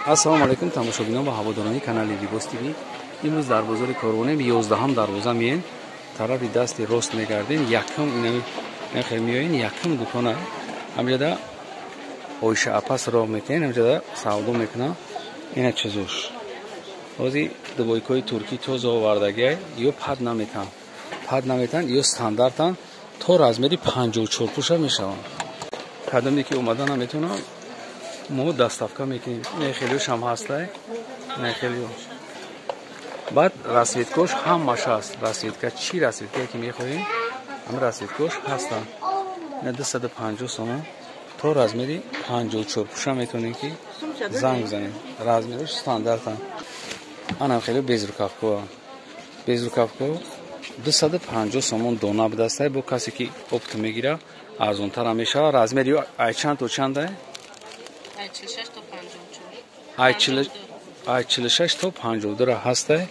Ассалому алайкум тамошобинон ва ҳаводорони канали Либос ТВ. Имрӯз дар бозори Корвонем 11 дарвоза меем. Тарафи дасти рост мегардем. Якум инахел меоем, якум дукона. Ҳамҷода Оиша апас роҳ мекунем, ҳамҷода савдо мекунам. Ина чизош. Ҳозир дубойкои туркӣ тоза овардагиай, ё пад наметан. Пад наметан, ё стандартан то размери 54 пуша мешаванд. Кадоме ки омада наметавонам, мо доставка мекунем. Ин хелиош ҳам ҳастай, ин хелио. Баъд расцветкош ҳамаш ҳаст. Расцветка чӣ расцветкае ки мехоҳем, ҳама расцветкош ҳастанд. Ина 250 сомон то размери 54 пуша метавонем ки занг бизанем. Размерош стандартан. Анам хеле безрукавко. Безрукавко 250 сомон дона будастай. Бо касе ки опт мегира, арзонтар мешавад. Размери ай чанд то чанд ай? 46 то 54. Ай 46 то 52 ҳастай.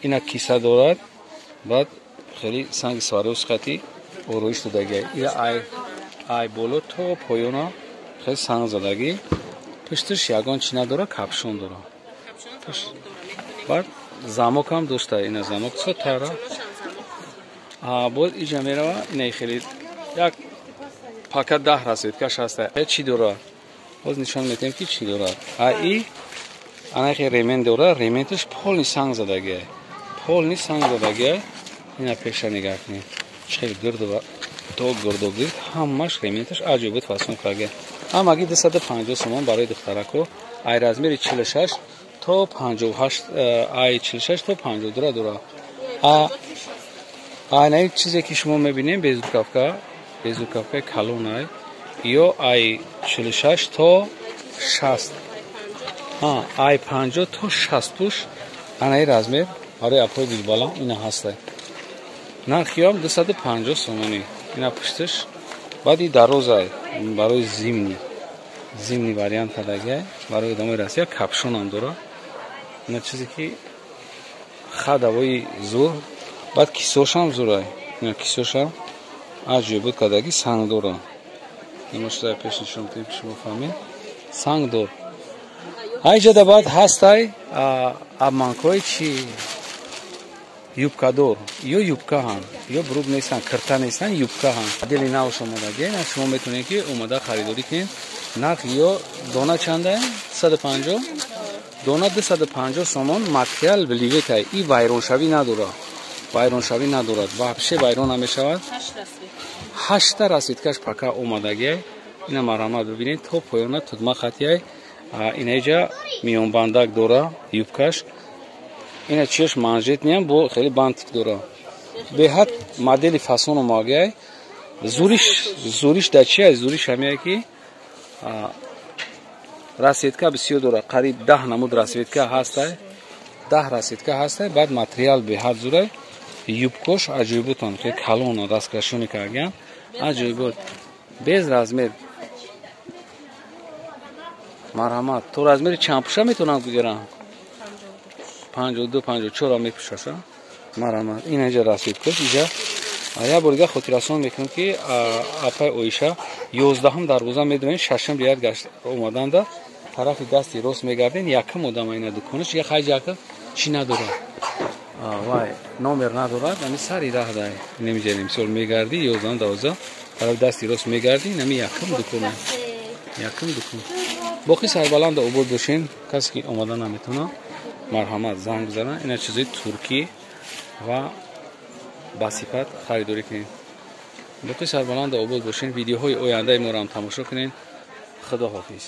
Ина киса дорад. Баъд хеле санги Сваровски хати ороиш додагиай. Ира ай боло то поёна хеле санг задагӣ. Пушташ ягон чи надора, капшон дора. Баъд замок ҳам дошта. Ина замок чо тара. Боз иҷа мерава. Ина хеле як пака 10 расцветкаш ҳаста. Чӣ дорад? Боз нишон медиҳем ки чӣ дорад. И анахе ремень дорад, ременташ полный санг задагиай. Полный санг задагиай. Ина пеша нигаҳ кунед. Чӣ хеле гирду то гирду гирд ҳамаш ременташ аҷоибот фасон кардагиай. Ҳамагӣ 250 сомон барои духтарако. Ай размери 46 то 58, ай 46 то 52 дорад. Ай чизе ки шумо мебинем безрукавка, безрукавкаи калонай, ё ай 46 то 60, ай 50 то 60 пуш анаи размер барои апои дилбаланд ина ҳастай. Нархиам 250 сомонӣ. Ина пушташ. Баъд и дарозай барои зимний, зимний вариант кардагиай барои одамои Россия. Капшонам дора. Ина чизе ки хадавои зур. Баъд кисошам зурай. Ина кисошам аҷоибот кардаги, санг дора. Ина шуда пеш нишон медиҳем ки шумо фаҳмед. Санг дор. Айҷада баъд ҳастай обманкҳои чи юбкадор. Ё юбка ҳам, ё брук нестан, кирта нестан, юбка ҳам. Дели навш омадаги. Шумо метавонед ки омада харидорӣ кунед. Нарх ё дона чанда? 250. Дона 250 сомон. Материал ливетай. И вайроншавӣ надорад. Вайроншавӣ надорад. Вообще вайрон намешавад. 8 расцветкаш пака омадагиай. Ина марҳамат бибинед то поёна тугма хатиай. Инаиҷа миёнбандак дора юбкаш. Ина чиёш манжетниам бо хеле бантик дора. Беҳад модели фасон омадагиай. Зуриш, зуриш дар чи ай? Зуриш ҳамяе ки расцветка бисёр дора. Қариб 10 намуд расцветка ҳастай. 10 расцветка ҳастай. Баъд материал беҳад зурай. Юбкош аҷоиботон, хеле калон раскрашони кардагиан. Аҷоибот. Без размер. Марҳамат. То размери чанд пуша метавонам бигирам? 52, 54 мепӯшаша. Марҳамат. Ин инҷа расцветкош. Инҷа як бор дига хотиррасон мекунам ки апай Оиша 11 дарвоза медонед, шашум ряд гашт омаданда тарафи дасти рост мегарден, якум одама ина дуконаш. Я хайҷака чӣ надорад? Вай номер надорад, ами сари раҳ дай. Намиҷа мисол мегардӣ 11 дарвоза тарафи дасти рост мегардӣ, нами якум дукона. Якум дукон. Боқӣ сарбаланд обод бошен. Касе ки омада наметавонад, марҳамат занг бизанад. Ина чизои туркӣ ва ба сифат харидорӣ кунед. Боқӣ сарбаланд обод бошен. Видеоҳои ояндаи моро ҳам тамошо кунед. Худо ҳофиз.